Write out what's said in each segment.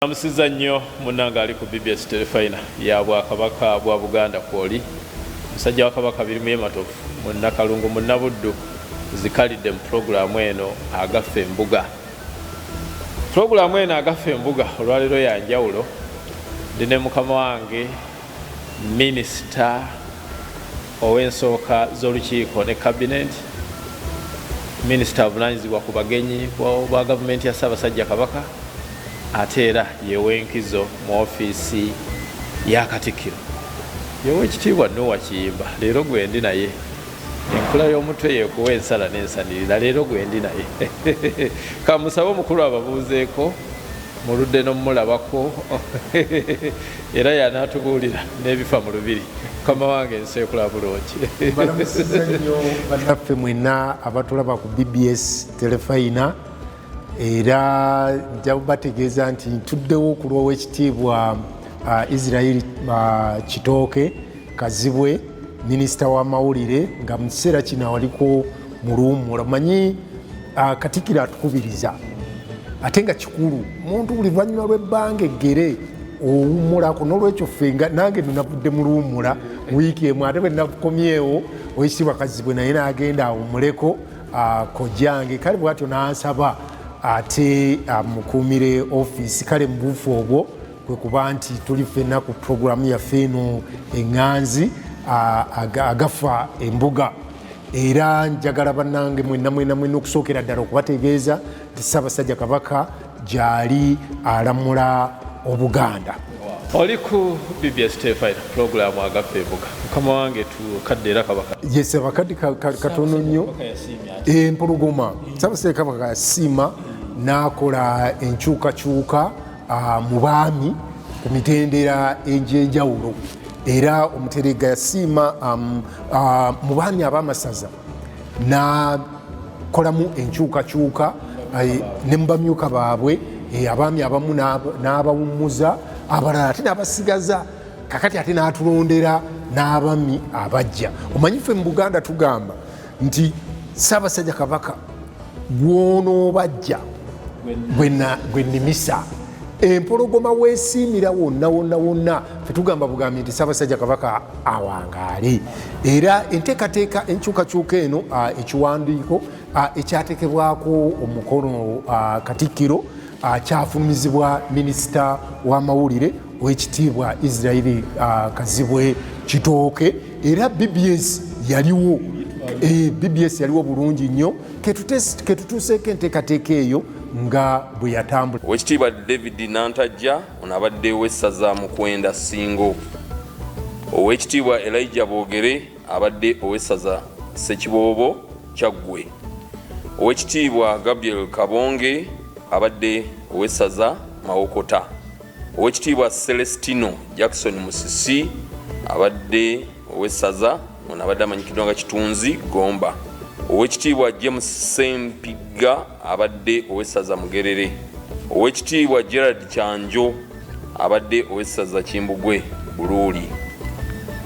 Namusiza nnyo munnange ali ku BBS Terefayina ya Bwakabaka bwa Buganda kwoli musajja wa Kabaka Birimu Matovu Munnakalungu Munnabuddu zikalidde mu pulogulaamu eno Agaffe Embuga. Pulogulaamu eno Agaffe Embuga olwaleero ya njawulo, ndi ne mukama wange minisita ow'ensooka z'olukiiko ne kabinenti, minisita avunaanyizibwa ku bagenyi bwa gavumenti ya Ssaabasajja Kabaka, ate era yewenkizo mu ofiisi ya Katikkiro, yowekitiibwa Noah Kiyimba. Leero gwendi naye, enkula y'omutwe yekuwa ensala n'ensanirira. Leero gwendi naye, kamusabe omukulu ababuuzeeko muludde n'omulabako era yanaatubuulira n'ebifa mu lubiri. Mukama wange, nseekula bulungi. Balamusiza nnyo bannaffe mwenna abatulaba ku BBS Telefayina, era nja bategeeza nti ntuddewo ku lw'Owekitiibwa Israel Kitooke Kazibwe, minisita w'amawulire, nga mu kiseera kino awaliko mu luwummula. Manyi Katikkiro atukubiriza, ate nga kikulu muntu buli luvannyuma lw'ebbanga eggere owummulako. N'olwekyo ffe nange nonavudde mu luwummula wiiki emu, ate bwe nakomyewo Owekitiibwa Kazibwe naye n'agenda awummuleko kojjange. Kale bwatyo n'ansaba ate amukuumire ofiisi. Kale mu buufu obwo kwe kuba nti tuli ffenna ku puroguramu yaffe eno eŋŋanzi Agafa Embuga. Era njagala bannange mwenna mwenna mwenna okusookera ddala okubategeeza nti Ssaabasajja Kabaka gyali alamula Obuganda. Oli ku BBS Terefayina, pulogulaamu Agaffe Embuga. Mukama wange, tukadde era Kabaka. Yes, abakadde katono nnyo. Empologoma, Ssaabasajja Kabaka yasiima n'akola enkyukakyuka mu baami ku mitendera egy'enjawulo. Era omuteregga yasiima mu baami ab'amasaza n'akolamu enkyukakyuka ne mu bamyuka baabwe, abaami abamu n'abawummuza, abalala ate n'abasigaza. Kakati ate n'atulondera n'abami abajja. Omanyi ffe mu Buganda tugamba nti Ssaabasajja Kabaka gwonoobajja gwe nnimisa empologoma weesiimira wonna wonna wonna. Fetugamba bugambi nti Ssaabasajja Kabaka awangaale. Era enteekateeka enkyukakyuka eno, ekiwandiiko ekyateekebwako omukono Katikkiro, kyafulumizibwa minisita w'amawulire Owekitiibwa Israeli Kazibwe Kitooke. Era BBS yaliwo, BBS yaliwo bulungi nnyo ketutuuseeko enteekateeka eyo nga bwe yatambula. Owekitiibwa David Nantajja, ono abadde owessaza Mukwenda Ssingo. Owekitiibwa Elijah Boogere, abadde owessaza Ssekiboobo Kyaggwe. Owekitiibwa Gabriel Kabonge, abadde owessaza Mawokota. Owekitiibwa Celestino Jackson Musisi, abadde owessaza, ono abadde amanyikiddwa nga Kitunzi, Gomba. Owekitiibwa James Sempigga, abadde owessaza Mugerere. Owekitiibwa Gerard Kyanjo, abadde owessaza Kimbugwe, Buluuli.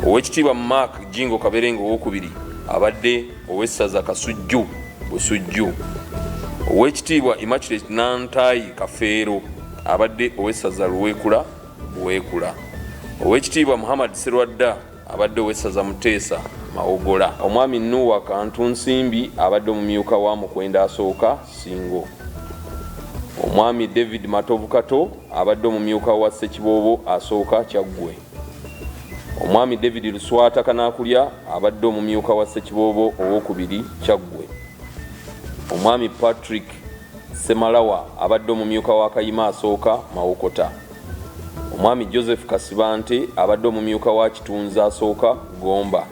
Owekitiibwa Mark Jingo Kaberenge owokubiri, abadde owessaza Kasujju, Busujju. Owekitiibwa Immaculate Nantayi Kafeero, abadde owessaza Luweekula, Buweekula. Owekitiibwa Muhammad Serwadda, abadde owessaza Muteesa, Mawogola. Omwami Nuwa Kantu Nsimbi, abadde omumyuka wa Mukwenda asooka, Ssingo. Omwami David Matovu Kato, abadde omumyuka wa Ssekiboobo asooka, Kyaggwe. Omwami David Luswata Kanaakulya, abadde omumyuka wa Ssekiboobo owokubiri, Kyaggwe. Omwami Patrick Ssemalawa, abadde omumyuka wa Kayima asooka, Mawokota. Omwami Joseph Kasibante, abadde omumyuka wa Kitunzi asooka, Gomba.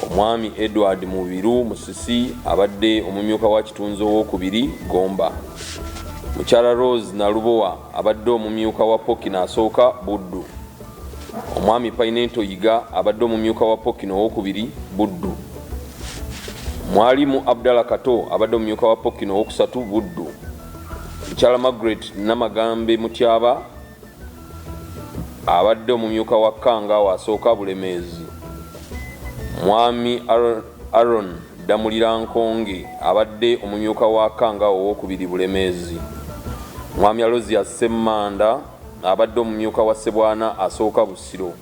Omwami Edward Mubiru Musisi, abadde omumyuka wa Kitunzi owokubiri, Gomba. Mukyala Rose Nalubowa, abadde omumyuka wa Pokino asooka, Buddu. Omwami Painento Yiga, abadde omumyuka wa Pokino owokubiri, Buddu. Mwalimu Abdallah Kato, abadde omumyuka wa Pokino owokusatu, Buddu. Mukyala Margaret Namagambe Mutyaba, abadde omumyuka wa Kangaawo asooka, Bulemeezi. Mwami Aaron Ddamulira Nkonge, abadde omumyuka wa Kangaawo owokubiri, Bulemeezi. Mwami Alozius Ssemmanda abadde omumyuka wa Ssebwana asooka Busiro.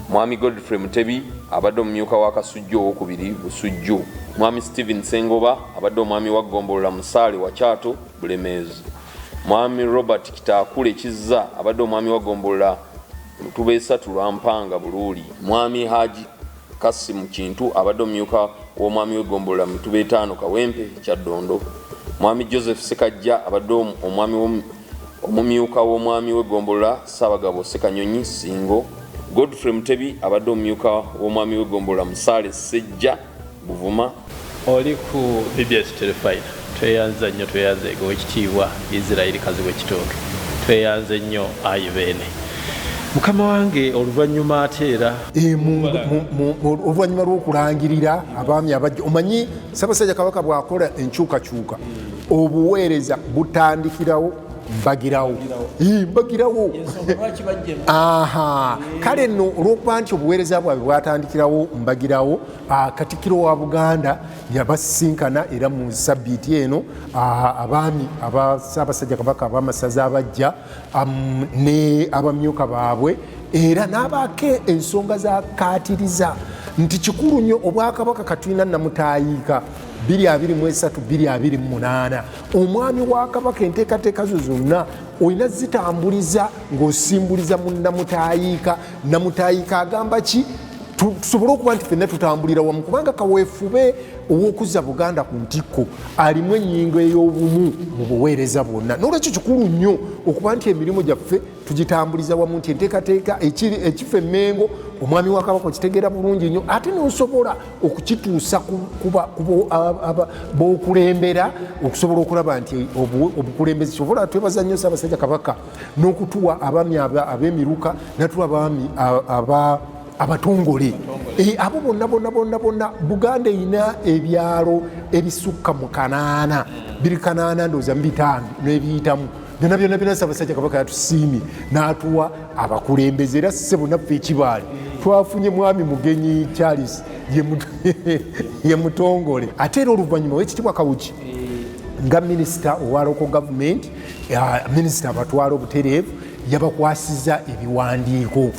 Mwami Godfrey Mutebi abadde omumyuka wa Kasujju owokubiri Busujju. Mwami Stephen Ssengoba abadde omwami wa Ggombolola Musaale Wakyato Bulemeezi. Mwami Robert Kitaakule Kizza abadde omwami wa Ggombolola Mutuba-esatu Lwampanga Buluuli. Mwami Haji Kassim Kintu abadde omumyuka w'omwami w'eggombolola Mituba-etaano Kawempe Kyaddondo. Mwami Joseph Ssekajja abadde omwami omumyuka w'omwami w'eggombolola Ssaabagabo Ssekanyonyi Ssingo. Godfrey Mutebi abadde omumyuka w'omwami w'eggombolola Musaale Ssejja Buvuma. Oli ku BBS Terefayina. Tweyanza nnyo tweyanzeege Owekitiibwa Israel Kazibwe Kitooke. Tweyanze nnyo ayi Beene. Mukama wange oluvannyuma ate era. Eh, oluvannyuma lw'okulangirira abaami abajja, omanyi Ssaabasajja Kabaka bw'akola enkyukakyuka obuweereza butandikirawo mbagirawo mbagirawo. Aha, kale nno olw'okuba nti obuweereza bwabwe bwatandikirawo mbagirawo, Katikkiro wa Buganda yabasisinkana era mu sabbiiti eno abaami aba Ssaabasajja Kabaka ab'amasaza abajja ne abamyuka baabwe era n'abaako ensonga zakaatiriza nti kikulu nnyo Obwakabaka katulina Namutaayiika 2023 2028. Omwami wa Kabaka enteekateeka zo zonna olina zitambuliza ng'osimbuliza mu Namutaayiika. Namutaayiika agamba ki tusobole okuba nti fenna tutambulira wamu, kubanga kaweefube ow'okuzza Buganda ku ntikko alimu ennyingo ey'obumu mu buweereza bwonna. N'olwekyo kikulu nnyo okuba nti emirimu gyaffe tugitambuliza wamu, nti enteekateeka ekifa Emmengo omwami wa Kabaka okitegeera bulungi nnyo, ate n'osobola okukituusa b'okulembera okusobola okulaba nti obukulembeze. Kyobola twebaza nnyo Ssaabasajja Kabaka n'okutuwa abaami ab'emiruka, natuwa abaami abatongole abo bonna bonna bonna bonna. Buganda erina ebyalo ebisukka mu kanaana, biri kanaana ndowooza mu bitaano n'ebiyitamu byonna byonna byonna. Ssaabasajja Kabaka yatusiimye n'atuwa abakulembeze, era ssebo naffe ekibaali twafunye Mwami Mugenyi Charles ye mutongole. Ate era oluvannyuma Owekitiibwa Kawuki nga minisita owa local government, minisita abatwala obutereevu, yabakwasiza ebiwandiiko.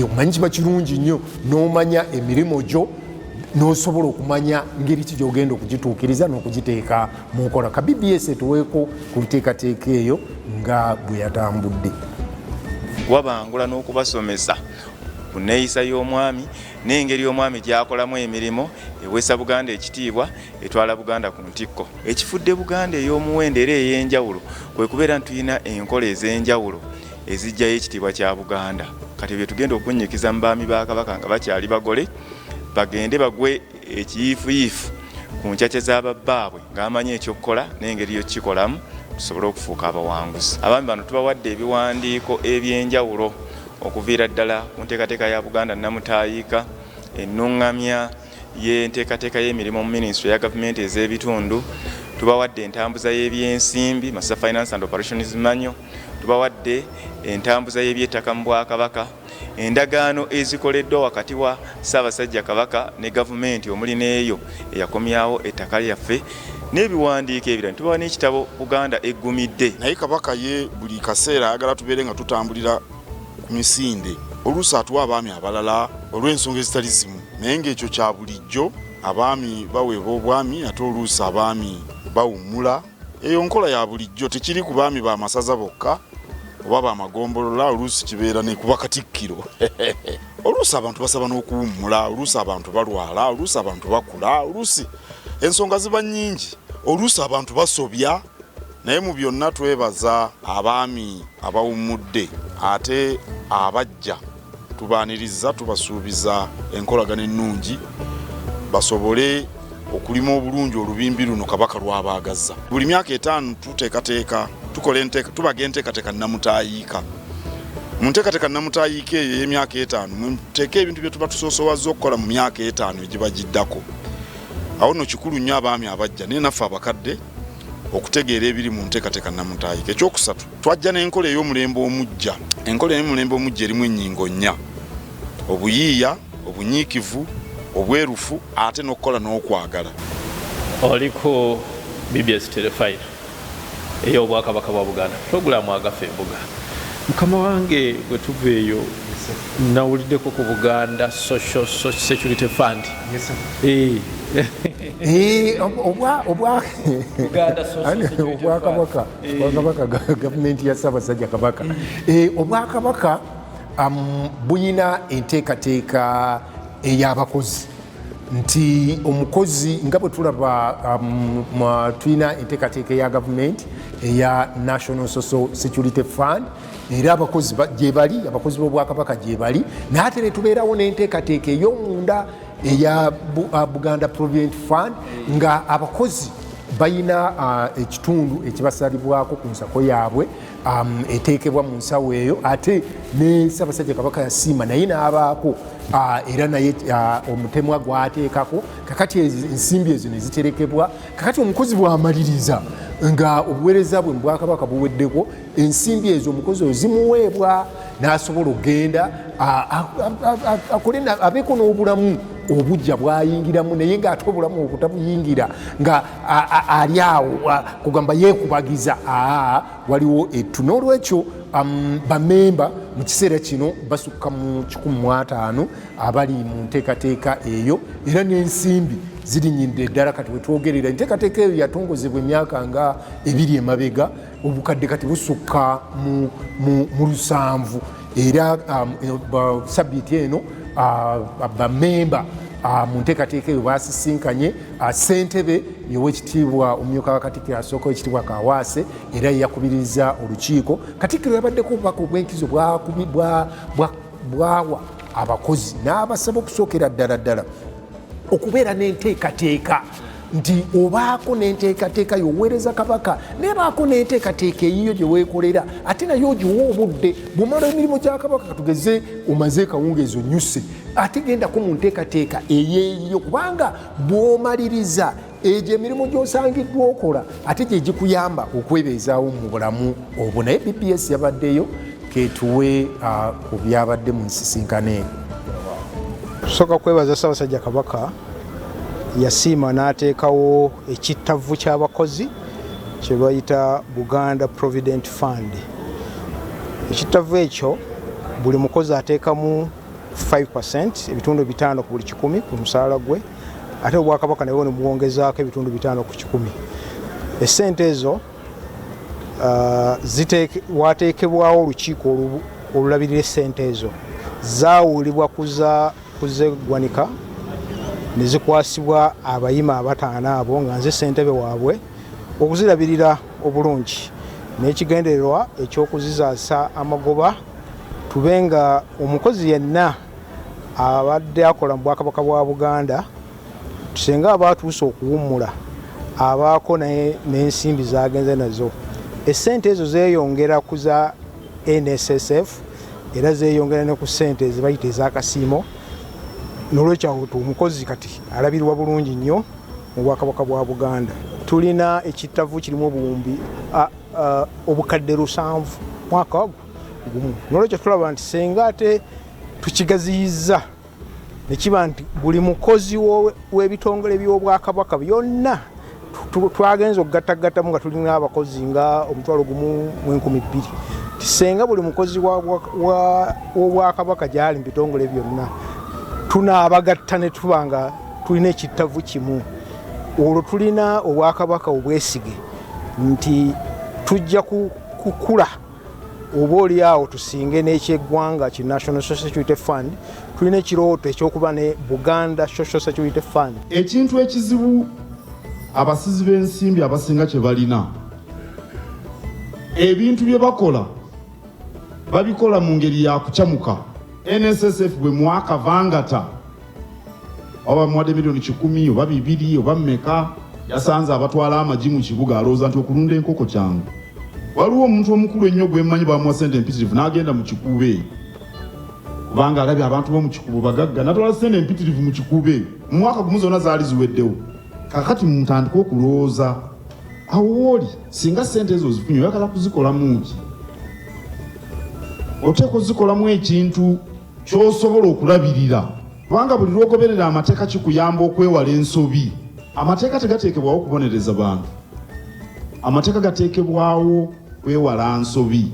Omanyi kiba kirungi nnyo n'omanya emirimu gyo n'osobola okumanya ngeri ki gy'ogenda okugituukiriza n'okugiteeka mu nkola. Ka BBS etuweeko ku nteekateeka eyo nga bwe yatambudde. Wabangula n'okubasomesa ku nneeyisa y'omwami n'engeri omwami gy'akolamu emirimu eweesa Buganda ekitiibwa, etwala Buganda ku ntikko. Ekifudde Buganda ey'omuwendo era ey'enjawulo kwe kubeera nti tulina enkola ez'enjawulo eziggyayo ekitiibwa kya Buganda. Kati bye tugenda okunnyikiza mu baami ba Kabaka nga bakyali bagole, bagende bagwe ekiyiifuyiifu ku nkyakya za babbaabwe ng'amanyi ekyokukola n'engeri y'okukikolamu tusobole okufuuka abawanguzi. Abaami bano tubawadde ebiwandiiko eby'enjawulo okuviira ddala ku nteekateeka ya Buganda Nnamutaayiika, ennungamya y'enteekateeka y'emirimu mu minisitule ya gavumenti ez'ebitundu, tubawadde entambuza y'ebyensimbi, Master Finance and Operations Manual, tubawadde entambuza y'ebyettaka mu Bwakabaka, endagaano ezikoleddwa wakati wa Ssaabasajja Kabaka ne gavumenti omuli n'eyo eyakomyawo ettaka lyaffe n'ebiwandiiko ebirala. Tubawa n'ekitabo Buganda Eggumidde. Naye Kabaka ye buli kaseera ayagala tubeere nga tutambulira ku misinde. Oluusi atuwa abaami abalala olw'ensonga ezitali zimu, naye ng'ekyo kya bulijjo. Abaami baweebwa obwami ate oluusi abaami bawummula. Eyo nkola ya bulijjo, tekiri ku baami ba masaza bokka oba ba magombolola, oluusi kibeera ne ku bakatikkiro. Oluusi abantu basaba n'okuwummula, oluusi abantu balwala, oluusi abantu bakula, oluusi ensonga ziba nnyingi, oluusi abantu basobya. Naye mu byonna twebaza abaami abawummudde ate abajja tubaaniriza, tubasuubiza enkolagana ennungi basobole okulima obulungi olubimbi luno Kabaka lw'abaagazza. Buli myaka etaano tuteekateeka, tukola enteeka, tubaga enteekateeka nnamutaayiika. Mu nteekateeka nnamutaayiika eyo ey'emyaka etaano muteeka ebintu bye tuba tusoosowazza okukola mu myaka etaano egiba giddako. Awo nno kikulu nnyo abaami abajja naye naffe abakadde okutegeera ebiri mu nteekateeka nnamutaayiika. Ekyokusatu, twajja n'enkola ey'omulembe omuggya. Enkola ey'omulembe omuggya erimu ennyingo nnya: obuyiiya, obunyiikivu, obwerufu ate n'okukola n'okwagala. Oli ku BBS Terefayina. Ey'Obwakabaka bwa Buganda, pulogulaamu Agafa Embuga. Mukama wange, bwe tuva eyo nawuliddeko ku Buganda Social Security Fund. Obwakabaka, obwakabaka, gavumenti ya Ssaabasajja Kabaka, obwakabaka buyina enteekateeka ey'abakozi, nti omukozi nga bwe tulaba, tulina enteekateeka eya gavumenti eya National Social Security Fund, era abakozi gyebali, abakozi b'obwakabaka gyebali, naye ate netubeerawo n'enteekateeka ey'omunda eya Buganda Provident Fund, nga abakozi balina ekitundu ekibasalibwako ku nsako yaabwe, eteekebwa mu nsawo eyo. Ate ne Ssaabasajja Kabaka yasiima naye n'abaako, era naye omutemwa gwateekako. Kakati ensimbi ezo ne ziterekebwa. Kakati omukozi bw'amaliriza nga obuweereza bwe mu bwakabaka buweddeko, ensimbi ezo omukozi oyo zimuweebwa n'asobola okugenda akole, abeeko n'obulamu obujja bwayingiramu, naye ng'ate obulamu obwo tabuyingira nga ali awo kugamba yeekubagiza. Aa, waliwo ettu. N'olwekyo bamemba mu kiseera kino basukka mu 150 abali mu nteekateeka eyo, era n'ensimbi zirinyidde ddala. Kati wetwogerera, enteekateeka eyo yatongozebwa emyaka nga 2 emabega, obukadde kati busukka mu 7. Era sabiiti eno bamemba mu nteekateeka eyo basisinkanye ssentebe yowekitiibwa omumyuka wa Katikkiro asooka, Owekitiibwa Kawaase, era yeyakubiriza olukiiko. Katikkiro yabaddeko obubaka obwenkizo bwawa abakozi, n'abasaba okusookera ddala ddala okubeera n'enteekateeka, nti obaako n'enteekateeka yoweereza Kabaka, nebaako n'enteekateeka eyiyo gye weekolera, ate naye ogiwa obudde. Bw'omala emirimu gya Kabaka, katugeze omaze ekawungeezi onyuse, ate gendako mu nteekateeka eyeeyiyo, kubanga bw'omaliriza egyo emirimu gy'osangiddwa okola, ate gye gikuyamba okwebeezaawo mu bulamu obwo. Naye BBS yabaddeyo, ketuwe ku byabadde mu nsisinkano eno. Tusooka kwebaza Ssaabasajja Kabaka, yasiima n'ateekawo ekittavu ky'abakozi kye bayita Buganda Provident Fund. Ekittavu ekyo buli mukozi ateekamu 5%, 5% ku buli 100 ku musaala gwe, ate obwakabaka nabwo ne bwongezaako 5% ku 100. Essente ezo wateekebwawo olukiiko olulabirira essente ezo. Zaawulibwa kuzeggwanika ne zikwasibwa abayima abataano abo, nga nze ssentebe waabwe, okuzirabirira obulungi n'ekigendererwa ekyokuzizaasa amagoba, tube nga omukozi yenna abadde akola mu Bwakabaka bwa Buganda, singa aba atuuse okuwummula, abaako n'ensimbi zagenze nazo. Essente ezo zeeyongera ku za NSSF, era zeeyongera ne ku ssente ezibayita ez'akasiimo. Nolwekyo awo omukozi kati alabirwa bulungi nnyo mu Bwakabaka bwa Buganda. Tulina ekittavu kirimu obuwumbi obukadde 7 mwaka ogwo gumu. Nolwekyo tulaba nti senga ate tukigaziyizza nekiba nti buli mukozi w'ebitongole by'obwakabaka byonna twagenza okugattagattamu, nga tulina abakozi nga 12,200, tisenga buli mukozi w'obwakabaka gyali mu bitongole byonna tunaabagatta ne tuba nga tulina ekittavu kimu, olwo tulina obwakabaka obwesige nti tujja kukula oba oli awo tusinge n'ekyeggwanga ki National Social Security Fund. Tulina ekirooto ekyokuba ne Buganda Social Security Fund. Ekintu ekizibu abasizi b'ensimbi abasinga kye balina, ebintu bye bakola babikola mu ngeri ya kukyamuka. NSSF bwe mwakavangata, oba bamuwadde miliyoni 100 oba 200 oba mmeka, yasanze abatwala amagi mu kibuga, alowooza nti okulunda enkoko kyangu. Waliwo omuntu omukulu ennyo gwe mmanyi, bamuwa sente empitirivu n'agenda mu kikuubo eyo, kubanga alabye abantu b'omu kikuubo bagagga, natwala sente empitirivu mu kikuubo eyo, mu mwaka gumu zonna zaali ziweddewo. Kakati mutandike okulowooza awo wooli, singa sente ezo ozifunye, oyagala kuzikolamu ki? Oteeka ozikolamu ekintu ky'osobola okulabirira, kubanga buli lw'ogoberera amateeka kikuyamba okwewala ensobi. Amateeka tegateekebwawo kubonereza bantu. Amateeka gateekebwawo kwewala nsobi.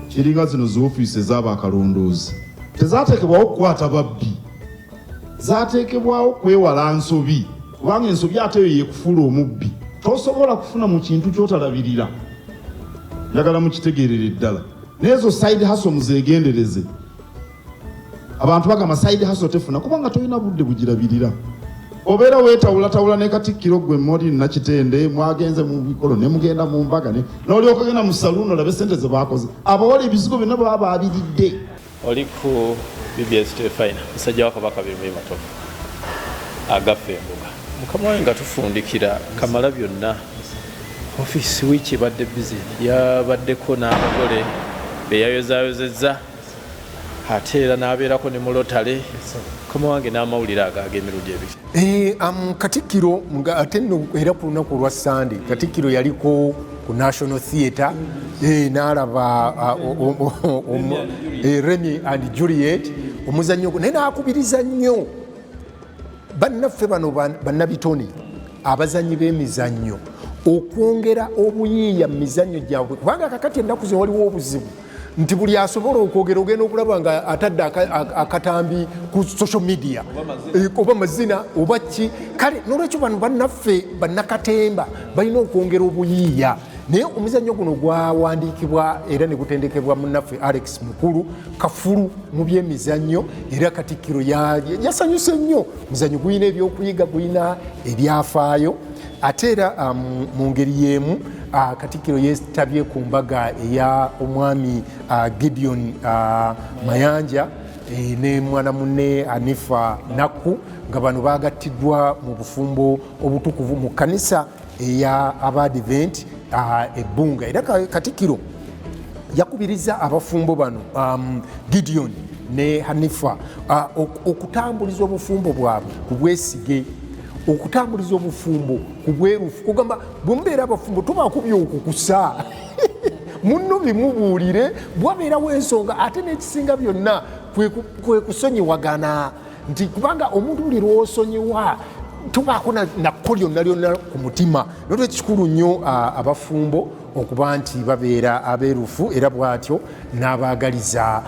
Kiringa zino zi ofiisi ez'abakalondoozi, tezateekebwawo kukwata babbi, zateekebwawo kwewala nsobi, kubanga ensobi ate eyo yekufuula omubbi. Tosobola kufuna mu kintu ky'otalabirira. Njagala mukitegeerere ddala. N'ezo side hustle muzeegendereze. Abantu bagamba side hustle tefuna, kubanga tolina budde bugirabirira. Obeera weetawulatawula ne Katikkiro gwe Maureen Nakitende, mwagenze mu bikolo ne mugenda mu mbaga n'olyoka ogenda mu saluuni olabe sente ze baakoze. Abawala ebizigo byonna baba baabiridde. Oli ku BBS Terefayina, musajja wa Kabaka Birimuye Matovu agaffa embuga. Mukama wange, nga tufundikira kamala byonna, ofiisi wiiki ebadde busy, yabaddeko n'abagole be yayozaayozezza, ate era n'abeerako ne mu lotale. Mukama wange, n'amawulire ago ag'emirundi ebiri. Katikkiro nga ate nno era ku lunaku olwa Sande, Katikkiro yaliko ku National Theatre, n'alaba Romeo and Juliet, omuzannyo ogwo, naye n'akubiriza nnyo bannaffe bano bannabitone abazannyi b'emizannyo okwongera obuyiiya mu mizannyo gyabwe, kubanga kakati ennaku zino waliwo obuzibu nti buli asobola okwogera ogenda okulaba nga atadde akatambi ku social media, oba mazina oba ki. Kale nolwekyo bano bannaffe bannakatemba balina okwongera obuyiiya. Naye omuzannyo guno gwawandiikibwa era ne gutendekebwa munnaffe Alex Mukulu, kafulu mu byemizannyo, era Katikkiro yasanyuse nnyo. Omuzannyo gulina ebyokuyiga, gulina ebyafaayo. Ate era mu ngeri y'emu, Katikkiro yetabye ku mbaga eya omwami Gideon Mayanja ne mwana munne Anifa Nakku, nga bano bagattiddwa mu bufumbo obutukuvu mu kkanisa eya Abadivent ebbunga. Era Katikkiro yakubiriza abafumbo bano, Gideon ne Hanifa, okutambuliza obufumbo bwabwe ku bwesige, okutambuliza obufumbo ku bwerufu, kugamba bwe mubeera abafumbo tubaako byokukusa munno, bimubuulire bwabeerawo ensonga. Ate n'ekisinga byonna kwe kusonyiwagana, nti kubanga omuntu buli lwosonyiwa tubaako nakko lyonna lyonna ku mutima. Nolwekyo kikulu nnyo abafumbo okuba nti babeera abeerufu, era bw'atyo n'abaagaliza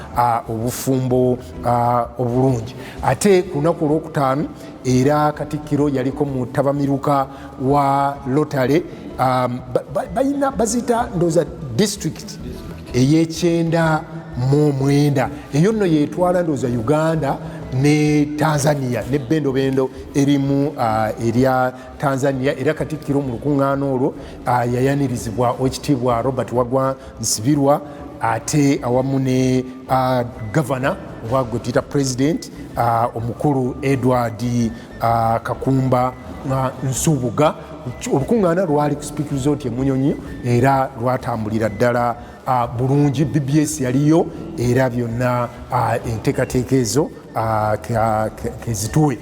obufumbo obulungi. Ate ku lunaku olwokutaano era Katikkiro yaliko mu ttabamiruka wa Lotale, balina baziyita ndowooza district ey'ekyenda mu omwenda. Eyo nno yetwala ndowooza Uganda ne Tanzania ne bendobendo erimu erya Tanzania. Era Katikkiro mu lukuŋŋaana olwo yayanirizibwa Owekitiibwa Robert Wagwa Nsibirwa, ate awamu ne gavana oba gwe tuyita president, omukulu Edward Kakumba Nsubuga. Olukuŋŋaana lwali ku Speke Resort emunyonyi, era lwatambulira ddala bulungi. BBS yaliyo, era byonna enteekateeka ezo kezituwe.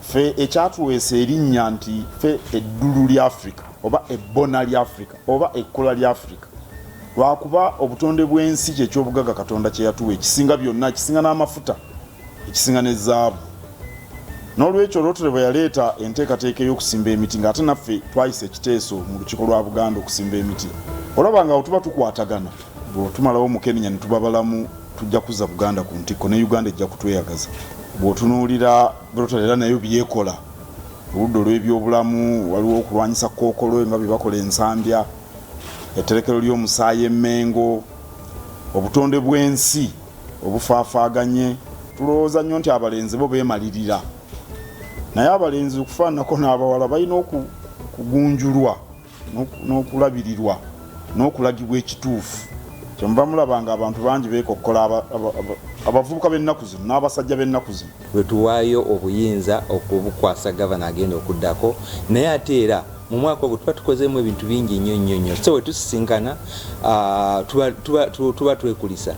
Ffe ekyatuweesa erinnya nti ffe eddulu lya Africa oba ebbona lya Africa oba ekkula lya Africa, lwakuba obutonde bw'ensi kyekyobugagga Katonda kye yatuwa ekisinga byonna, ekisinga n'amafuta, ekisinga ne zaabu. N'olwekyo Rotary bwe yaleeta enteekateeka ey'okusimba emiti, ng'ate naffe twayisa ekiteeso mu Lukiiko lwa Buganda okusimba emiti, olaba nga awo tuba tukwatagana. Bwe tumalawo mukenenya ne tuba balamu, tujja kuzza Buganda ku ntikko ne Uganda ejja kutweyagaza. Bw'otunuulira Rotary era nayo byekola oludda olw'ebyobulamu, waliwo okulwanyisa kookolo nga bye bakola ensambya, etterekero ly'omusaayi emmengo, obutonde bw'ensi obufaafaaganye. Tulowooza nnyo nti abalenzi bo beemalirira, naye abalenzi okufaananako n'abawala balina okugunjulwa n'okulabirirwa n'okulagibwa ekituufu. Kyemuva mulaba nga abantu bangi beekokkola abavubuka b'ennaku zino n'abasajja b'ennaku zino. Bwe tuwaayo obuyinza okubukwasa gavana agenda okuddako, naye ate era mu mwaka ogwo tuba tukozeemu ebintu bingi nnyo nnyo nnyo. So bwe tusisinkana, tuba twekulisa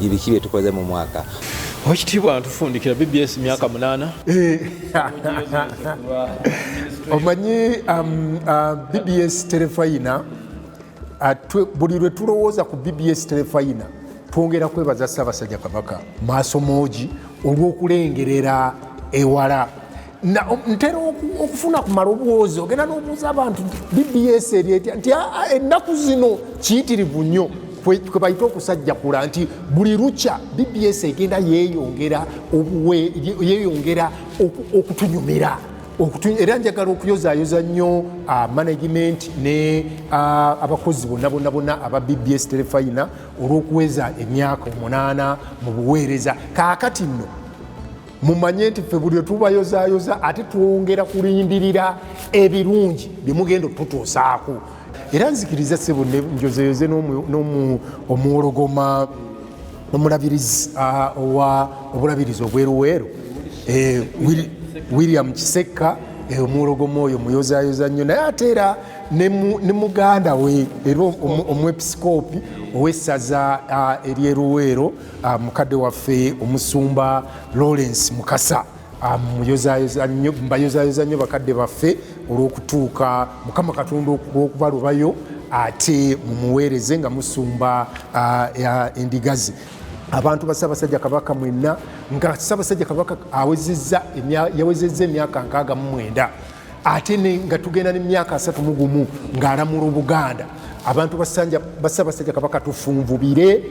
ebiki bye tukoze mu mwaka. Owekitiibwa, ntufundikira BBS myaka 8. Omanyi, BBS Terefayina, buli lwe tulowooza ku BBS Terefayina twongera kwebaza Ssaabasajja Kabaka maaso moogi olw'okulengerera ewala. Ntera okufuna ku maloboozi, ogenda n'obuuza abantu nti BBS eri etya, nti ennaku zino kiyitirivu nnyo kwe bayita okusajjakula, nti buli lukya BBS egenda yeeyongera yeeyongera okutunyumira. Era njagala okuyozaayoza nnyo management ne abakozi bonna bonna bonna aba BBS Terefayina olw'okuweza emyaka 8 mu buweereza. Kaakati nno mumanye nti ffe buli lwe tubayozaayoza ate twongera kulindirira ebirungi bye mugenda otutuusaako. Era nzikiriza, ssebo, njozeyoze omuwologoma omulabirizi owa obulabirizi obweruweeru, William Kisekka, omuwologoma oyo muyozayoza nnyo. Naye ate era ne muganda we era omwepisikoopi ow'essaza ery'eruweero, mukadde waffe omusumba Lawrence Mukasa, muyozayoza nnyo, mbayozayoza nnyo bakadde baffe olw'okutuuka Mukama Katonda olw'okubalubayo ate mumuweereze nga musumba endiga ze. Abantu ba Ssaabasajja Kabaka mwenna, nga Ssaabasajja Kabaka yawezezza emyaka 69, ate nga tugenda n'emyaka 31 ng'alamula Obuganda, abantu ba Ssaabasajja Kabaka tufunvubire,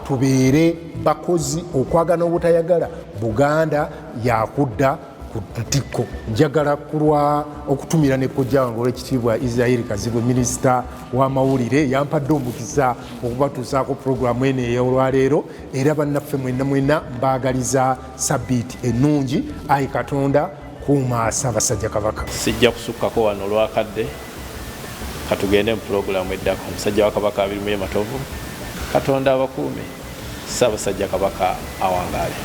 tubeere bakozi okwagala n'obutayagala. Buganda yakudda ku ntikko. Njagala kulwa okutumira ne kojja wange olwekitiibwa Israel Kazibwe, minisita w'amawulire, yampadde omukisa okubatuusaako puroguramu eno ey'olwaleero. Era bannaffe mwenna mwenna mbaagaliza sabbiiti ennungi. Ayi Katonda, kuuma Ssaabasajja Kabaka. Sijja kusukkako wano olwakadde, katugende mu pulogulaamu eddako. Omusajja wa Kabaka Abirimu Matovu, Katonda abakuume. Ssaabasajja Kabaka awangaale.